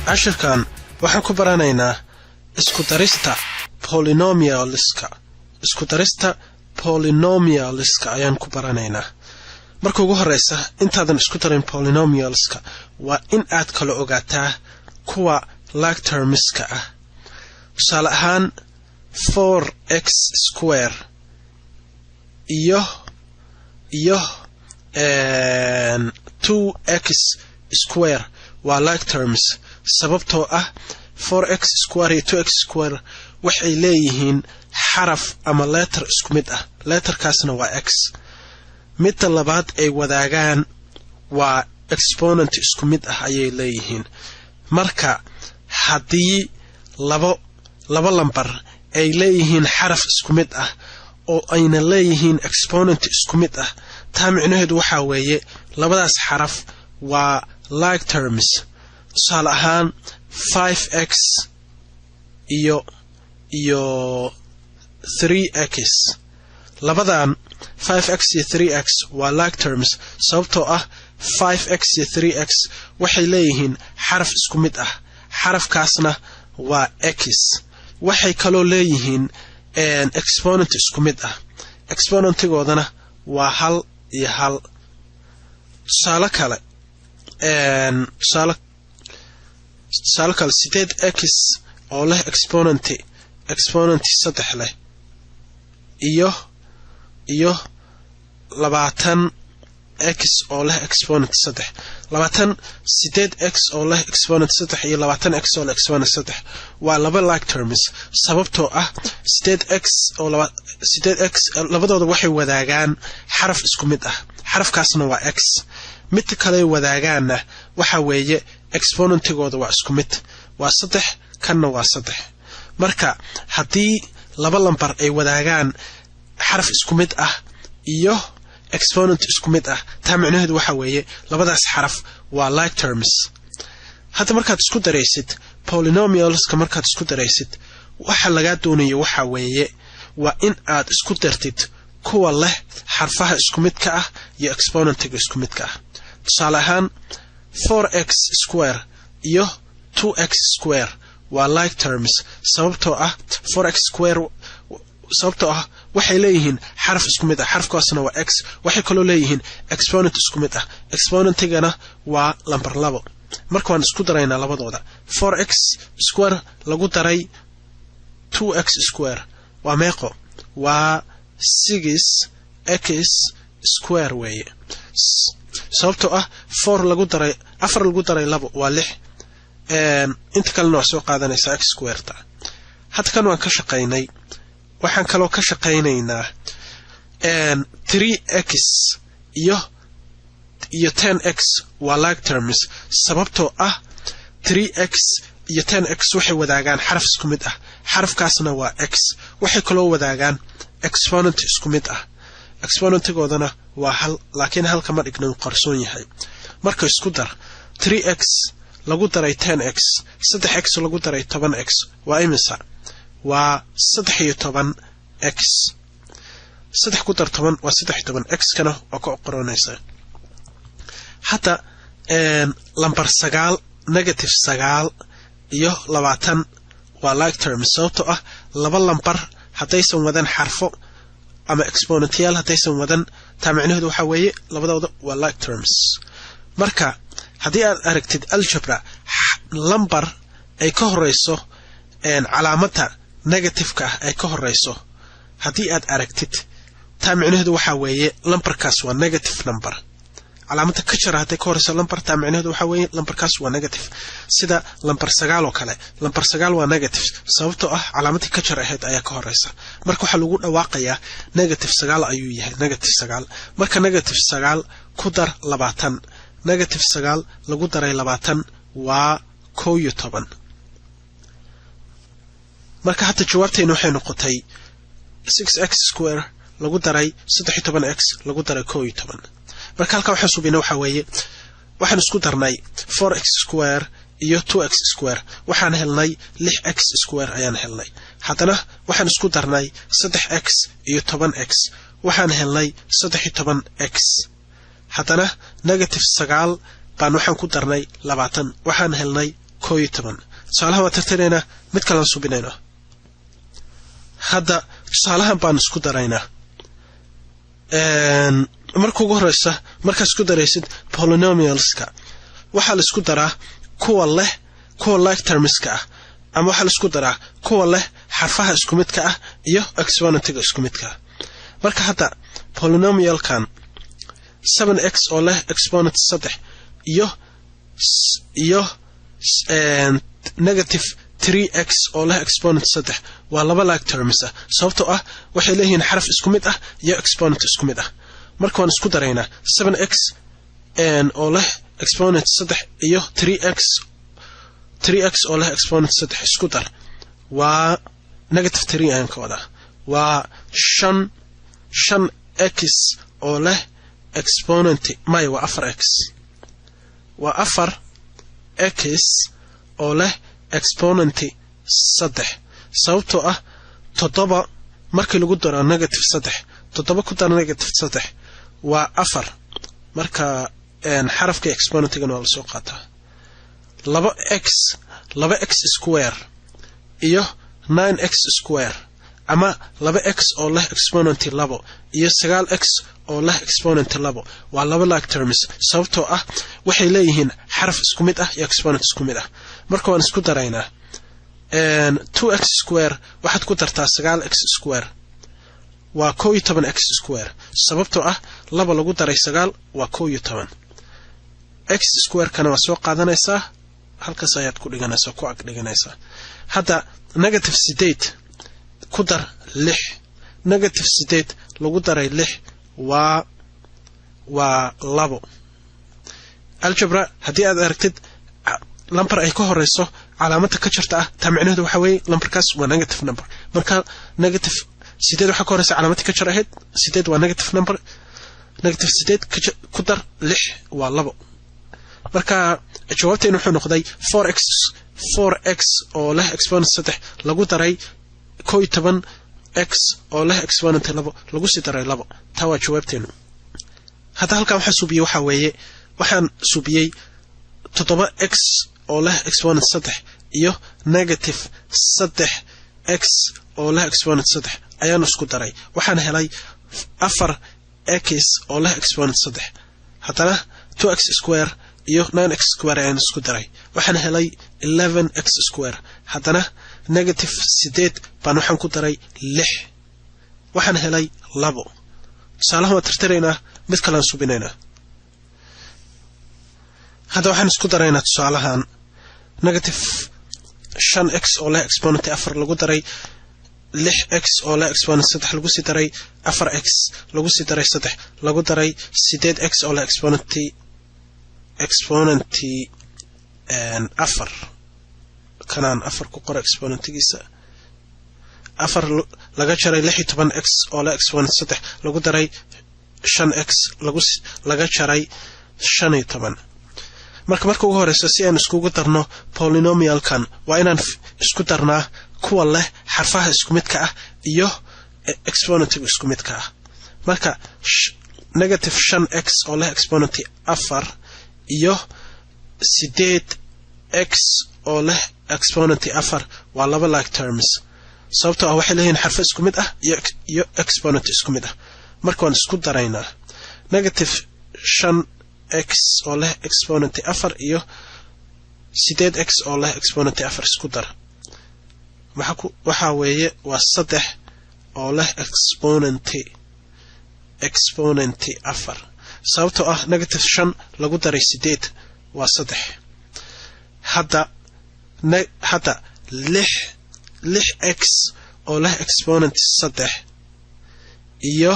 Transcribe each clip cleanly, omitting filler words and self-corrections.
Cashirkan waxaan ku baranaynaa isku darista polynomialska. Isku darista polynomialska ayaan ku baranaynaa. Marka ugu horeysa, intaadan isku darin polynomialska, waa in aad kala ogaataa kuwa like termska ah. Tusaale ahaan, 4x square iyo 2x square waa like terms, sababtoo ah 4x square iyo 2x square waxay leeyihiin xaraf ama letter isku mid ah, letterkaasna waa x. Midda labaad ay wadaagaan waa exponent isku mid ah ayay leeyihiin. Marka haddii labo lambar ay leeyihiin xaraf isku mid ah oo ayna leeyihiin exponent isku mid ah, taa micnaheedu waxaa weeye labadaas xaraf waa like terms. Tusaale ahaan, 5x iyo 3x, labadan 5x iyo 3x waa like terms, sababtoo ah 5x iyo 3x waxay leeyihiin xaraf isku mid ah, xarafkaasna waa x. Waxay kaloo leeyihiin exponent isku mid ah, exponentigoodana waa hal iyo hal. Tusaale kale, 8x oo leh exponent 3 leh iyo 20x oo leh exponent 3. 20, 8x oo leh exponent 3 iyo 20x oo leh exponent 3 waa laba like terms, sababtoo ah 8x oo 8x labadooda waxay wadaagaan xaraf isku mid ah, xarafkaasna waa x. Midka kale wadaagaanna waxa weeye exponentigooda waa isku mid, waa 3, kanna waa 3. Marka haddii laba lambar ay wadaagaan xaraf isku mid ah iyo exponent isku mid ah, taa micnaheedu waxa weeye labadaas xaraf waa like terms. Hadda markaad isku daraysid polynomialska, markaad isku daraysid, waxa lagaa doonayo waxa weeye waa in aad isku dartid kuwa leh xarfaha isku midka ah iyo exponentiga isku midka ah. Tusaale ahaan, 4x square iyo 2x square waa like terms, sababtoo ah 4x square, sababtoo ah waxay leeyihiin xaraf isku mid ah, xarafkaasna waa x. Waxay kaloo leeyihiin exponent isku mid ah, exponentigana waa lambar 2. Marka waan isku daraynaa labadooda. 4x square lagu daray 2x square waa meeqo? Waa 6x square weeye, sababtoo ah 4 lagu daray, 4 lagu daray 2 waa 6. Inta kalena waa soo qaadanaysaa x squareta. Hadda kan waan ka shaqaynay. Waxaan kaloo ka shaqaynaynaa 3x iyo 10x waa like terms, sababtoo ah 3x iyo 10x waxay wadaagaan xaraf isku mid ah, xarafkaasna waa x. Waxay kaloo wadaagaan exponent isku mid ah, exponentigoodana waa hal, laakiin halka ma dhigna, qarsoon yahay. Marka isku dar, 3x lagu daray 10x, 3x lagu daray 10x waa imisa? Waa 13x. 3 ku dar 10 waa 13, x kana waa ka qoranaysa. Hadda lambar 9, -9 iyo 20 waa like terms, sababtoo ah laba lambar haddaysan wadan xarfo ama exponentyaal haddaysan wadan, taa micnaheedu waxaa weeye labadooda waa like terms. Marka haddii aad aragtid algebra lambar ay ka horeyso calaamadda negativeka ah ay ka horeyso, haddii aad aragtid, taa micnaheedu waxaa weeye lambarkaas waa negative number. Calaamadda ka jara hadday ka horeyso lambar, taa micnaheedu waxaa weeye lambarkaas waa negative. Sida lambar 9 oo kale, lambar 9 waa negative, sababtoo ah calaamadii ka jar ahayd ayaa ka horeysa. Marka waxaa lagu dhawaaqayaa -9 ayuu yahay, -9. Marka -9 ku dar 20, -9 lagu daray 20 waa 11. Marka hadda jawaabteena waxay noqotay 6x square lagu daray 13x lagu daray 11. Marka halkaa waxaan subina waxaa weeye waxaan isku darnay 4x square iyo 2x square, waxaan helnay 6x square ayaan helnay. Haddana waxaan isku darnay 3x iyo 10x, waxaan helnay 13x. Haddana -9 baan waxaan ku darnay 20, waxaan helnay 11. Tusaalahan waa tirtiraynaa, mid kalaan subinaynaa. Hadda tusaalahan baan isku daraynaa. Marka ugu horeysa, markaad isku daraysid polynomialska, waxaa la isku daraa kuwa leh kuwa like termska ah, ama waxaa la isku daraa kuwa leh xarfaha isku midka ah iyo exponentiga isku midka ah. Marka hadda polynomialkan 7x oo leh exponent 3 iyo negative 3x oo leh exponent 3 waa laba like terms ah, sababtoo ah waxay leeyihiin xaraf isku mid ah iyo exponent isku mid ah. Marka waan isku daraynaa 7x oo leh exponent 3 iyo 3x oo leh exponent 3. Isku dar waa negative 3 ayaan ka wadaa, waa 5x oo leh exponent, maya, waa 4x, waa 4x oo leh exponent 3, sababtoo ah 7 markii lagu daro negative 3, 7 ku daro negative 3 waa 4. Marka xarafka exponentigana waa lasoo qaataa. 2x, 2x square iyo 9x square, ama 2x oo leh exponent 2 iyo 9x oo leh exponent 2 waa laba like terms, sababtoo ah waxay leeyihiin xaraf isku mid ah iyo exponent isku mid ah. Marka waan isku daraynaa. 2x square waxaad ku dartaa 9x square waa 11x square, sababtoo ah 2 lagu daray 9 waa 11. X square-kana waa soo qaadanaysaa, halkaas ayaad ku dhiganaysaa, ku ag dhiganaysaa. Hadda negative 8 ku dar 6, negative 8 lagu daray 6 waa 2. Algebra haddii aad aragtid lambar ay ka horeyso calaamada ka jirta ah, taa micnaheedu waxa weeye lambarkaas waa negative number. Marka negative 8 waxaa ka horeysa calaamadii ka jar ahayd. 8 waa negative number. Negative 8 ku dar 6 waa 2. Marka jawaabteenu wuxuu noqday 4x, 4x oo leh exponent 3 lagu daray 11x oo leh exponent 2 lagu sii daray 2. Taa waa jawaabteenu. Hadda halkan waxaa subiyey, waxaa weeye, waxaan subiyey 7x oo leh exponent 3 iyo negative 3x oo leh exponent 3 ayaan isku daray. Waxaan helay 4x oo leh exponent 3. Haddana 2x square iyo 9x square ayaan isku daray. Waxaan helay 11x square. Haddana negative 8 baan waxaan ku daray 6. Waxaan helay 2. Tusaalahan waa tirtiraynaa, mid kalean subinaynaa. Hadda waxaan isku daraynaa tusaalahan: negative 5x oo leh exponent 4 lagu daray 6x oo leh exponent 3 lagu sii daray 4x lagu sii daray 3 lagu daray 8x oo leh exponent 4. Kanaan 4 ku qora exponentigiisa. 4 laga jaray 16x oo leh exponent 3 lagu daray 5x laga jaray 15. Marka ugu horeysa, si aan iskugu darno polynomialkan, waa inaan isku darnaa kuwa leh xarfaha isku midka ah iyo exponentiga isku midka ah. Marka negative 5x oo leh exponent 4 iyo 8x oo leh exponent 4 waa laba like terms, sababtoo ah waxay leeyihiin xarfo isku mid ah iyo exponent isku mid ah. Marka waan isku daraynaa. Negative 5x oo leh exponent 4 iyo 8x oo leh exponent 4 isku dar, waxaa weeye waa 3 oo leh exponent 4, sababtoo ah negative 5 lagu daray 8 waa 3. Hadda 6x oo leh exponent 3 iyo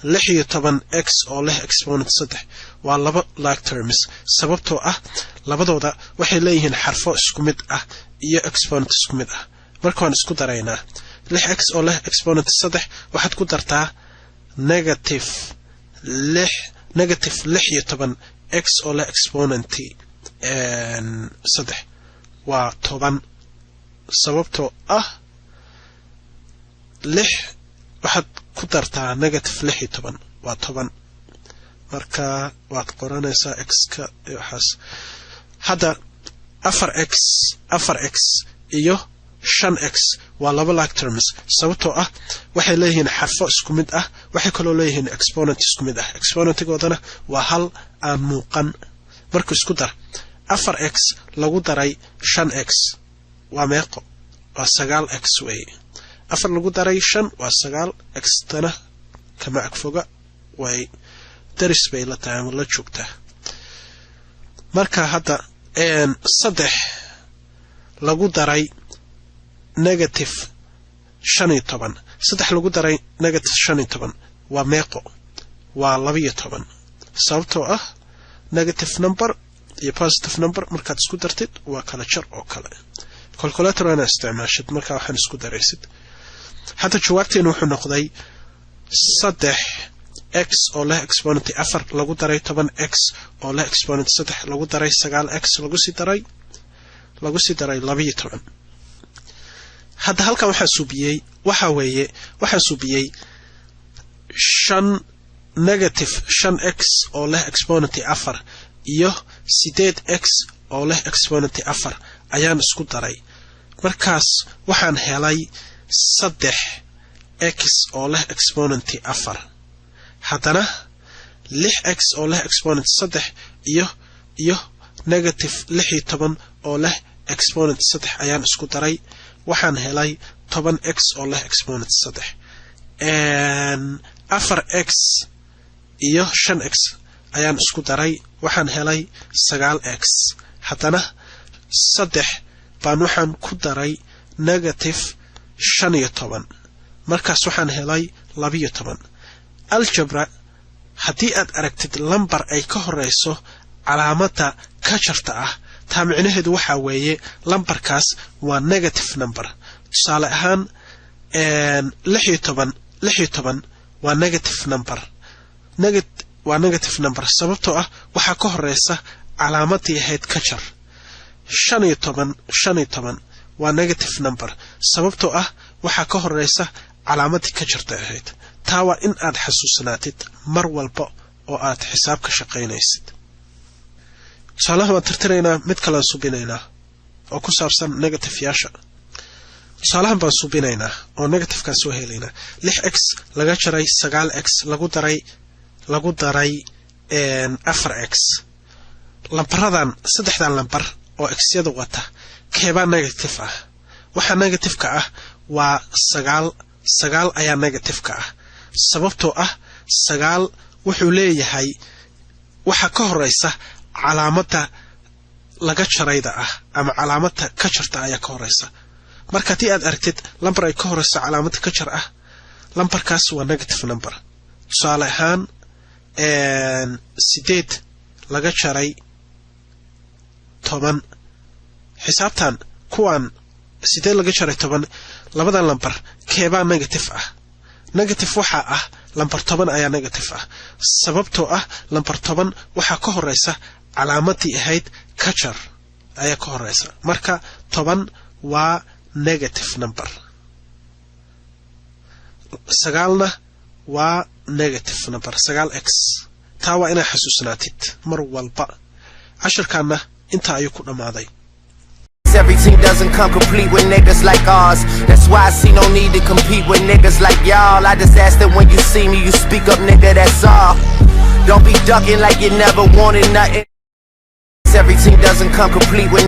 16x oo leh exponent 3 waa laba like terms, sababtoo ah labadooda waxay leeyihiin xarfo isku mid ah iyo exponent isku mid ah. Marka waan isku daraynaa. 6x oo leh exponent 3 waxaad ku dartaa negative 6, negative 16x oo leh exponent 3 waa 10, sababtoo ah 6 waxaad ku dartaa negative 16 waa 10. Marka waad qoranaysaa x-ka iyo waxaas. Hadda Afar x, afar x iyo shan x waa laba like terms, sababtoo ah waxay leeyihiin xarfo isku mid ah, waxay kaloo leeyihiin exponent isku mid ah. Exponentigoodana waa hal aan muuqan. Marka isku dar, afar x lagu daray shan x waa meeqo? Waa sagaal x weeye. Afar lagu daray shan waa sagaal. X-tana kama agfoga, way daris bay la tahay ama la joogtaa. Marka hadda saddex lagu daray negative 15, saddex lagu daray negative 15 waa meeqo? Waa 12, sababtoo ah negative number iyo positive number markaad isku dartid waa kala jar oo kale. Calculator waana isticmaashid markaa waxaan isku daraysid. Hadda jawaabteenu wuxuu noqday saddex x oo leh exponent afar lagu daray 10 x oo leh exponent saddex lagu daray sagaal x lagu sii daray 12. Hadda halkan waxaa suubiyey waxaa weeye, waxaa suubiyey shan negative shan x oo leh exponent afar iyo sideed x oo leh exponent afar ayaan isku daray. Markaas waxaan helay saddex x oo leh exponent afar. Haddana lix x oo leh exponent saddex iyo negative 16 oo leh exponent saddex ayaan isku daray. Waxaan helay 10 x oo leh exponent saddex. Afar x iyo shan x ayaan isku daray, waxaan helay sagaal x. Haddana saddex baan waxaan ku daray negative 15, markaas waxaan helay 12. Algebra haddii aad aragtid lambar ay ka horeyso calaamadda ka jarta ah, taa micnaheedu waxaa weeye lambarkaas waa negative number. Tusaale ahaan, 16, 16 waa negative number, waa negative number, sababtoo ah waxaa ka horeysa calaamadii ahayd ka jar. 15, 15 waa negative number, sababtoo ah waxaa ka horeysa calaamadii ka jarta ahayd. Taa waa in aad xasuusnaatid mar walba oo aad xisaab ka shaqaynaysid. Tusaalaha waan tirtiraynaa, mid kalean subinaynaa oo ku saabsan negative yaasha. Tusaalahan baan subinaynaa oo negativekaan soo helaynaa. Lix x laga jaray sagaal x lagu daray afar x. Lambaradan, saddexdan lambar oo x-yada wata, keebaa negative ah? Waxaa negative-ka ah waa sagaal. Sagaal ayaa negative-ka ah, sababtoo ah sagaal wuxuu leeyahay, waxaa ka horeysa calaamadda laga jarayda ah ama calaamadda ka jarta ayaa ka horeysa. Marka haddii aad aragtid lambar ay ka horeyso calaamadda ka jar ah, lambarkaas waa negative number. Tusaale ahaan, sideed laga jaray 10, xisaabtan kuwan sideed laga jaray 10, labadan lambar keebaa negative ah? Negative waxaa ah lambar 10 ayaa negative ah, sababtoo ah lambar 10 waxaa ka horeysa calaamadii ahayd kajar ayaa ka horeysa. Marka 10 waa negative number, sagaalna waa negative number, sagaal x. Taa waa inaa xasuusnaatid mar walba. Cashirkaanna intaa ayuu ku dhammaaday. Every team doesn't come complete with niggas like ours. That's why I see no need to compete with niggas like y'all. I just ask that when you see me, you speak up, nigga, that's all. Don't be ducking like you never wanted nothing. Every team doesn't come complete with